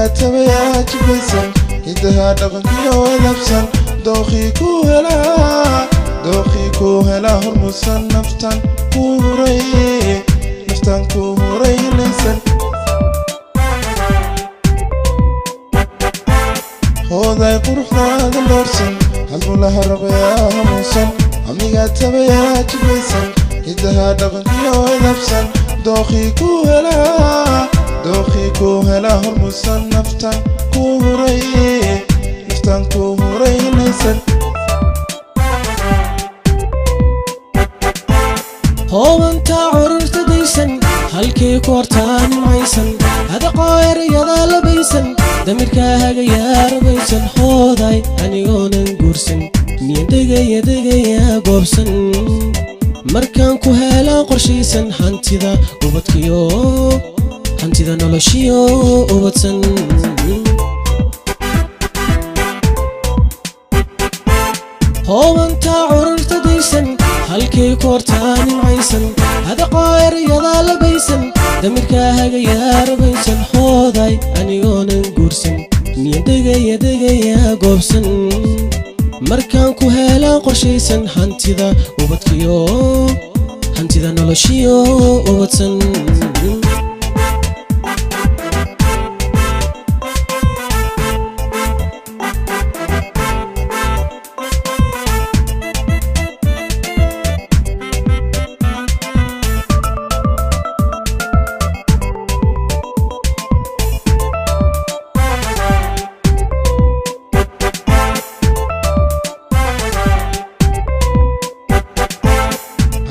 Amigaa tabayaa jibaysan, hidaha dhaqankiyo edabsan, dookhii ku helaa, dookhii ku helaa hormuudsan. Naftan ku huray, naftan ku huray helaysan. Hooday quruxdaada loorsan, halbulaha raqayaa hamuusan. Amigaa tabayaa jibaysan, hidaha dhaqankiyo edabsan, dookhii ku helaa, dookhii ku helaa hormuudsan. Naftan ku huray, naftan ku huray helaysan. Hoobanta cururta daysan, halkay ku hortaa nimcaysan, hadaqoo erayada labaysan, damirkaa hagayaa rabaysan. Hooday anigoonan guursan, miyan degaya degaya goobsan? Markaan ku helaan qorshaysan, hantida ubadkiyo hantida noloshiyo ubadsan. Hoobanta cururta daysan, halkay ku hortaa nimcaysan, hadaqoo erayada labaysan, damirkaa hagayaa rabaysan. Hooday anigoonan guursan, miyan degaya degaya goobsan? Markaan ku helaan qorshaysan, hantida ubadkiyo hantida noloshiyo ubadsan.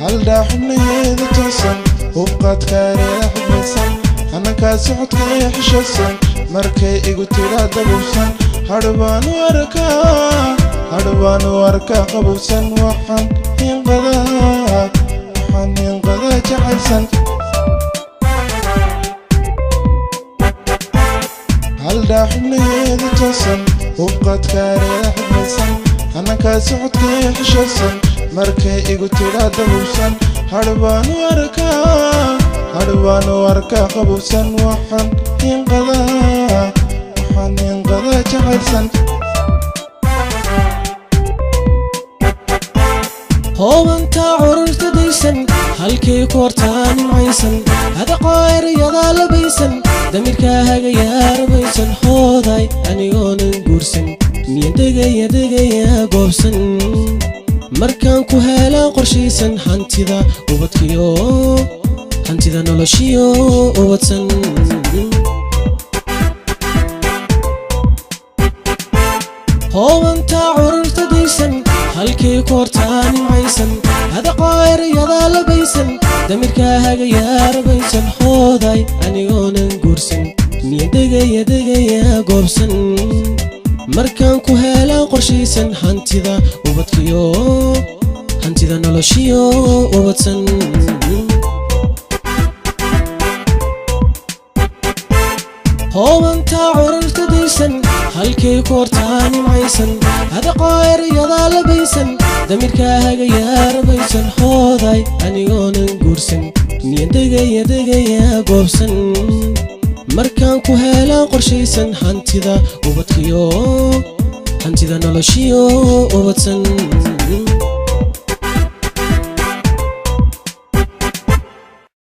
Haldhaa xubnaheeda toosan, hubqaadkaareeda xigmaysan, hanankaa socodkee xishoosan, markay igu tidhaa dabubsan, hadhbaan u arkaa, hadhbaan u arkaa qabowsan. Waxaan hinqadaa, waxaan hinqadaa jacaylsan. Haldhaa xubnaheeda toosan, hubqaadkaareeda xigmaysan, hanankaa socodkee xishoosan, markay igu tidhaa dabubsan, hadhbaan u arkaa, hadhbaan u arkaa qabowsan. Waxaan hinqadaa, waxaan hinqadaa jacaylsan. Hoobanta cururta daysan, halkay ku hortaa nimcaysan, hadaqoo erayada labaysan, damirkaa hagayaa rabaysan. Hooday anigoonan guursan, miyan degaya degaya goobsan? Markaan ku helaan qorshaysan, hantida ubadkiyo hantida noloshiyo ubadsan. Hoobanta cururta daysan, halkay ku hortaa nimcaysan, hadaqoo erayada labaysan, damirkaa hagayaa rabaysan. Hooday anigoonan guursan, miyan degaya degaya goobsan? Markaan ku helaan qorshaysan, hantida ubadkiyo hantida noloshiyo ubadsan. Hoobanta cururta daysan, halkay ku hortaa nimcaysan, hadaqoo erayada labaysan, damirkaa hagayaa rabaysan. Hooday anigoonan guursan, miyan degaya degaya goobsan? Markaan ku helaan qorshaysan, hantida ubadkiyo hantida noloshiyo ubadsan.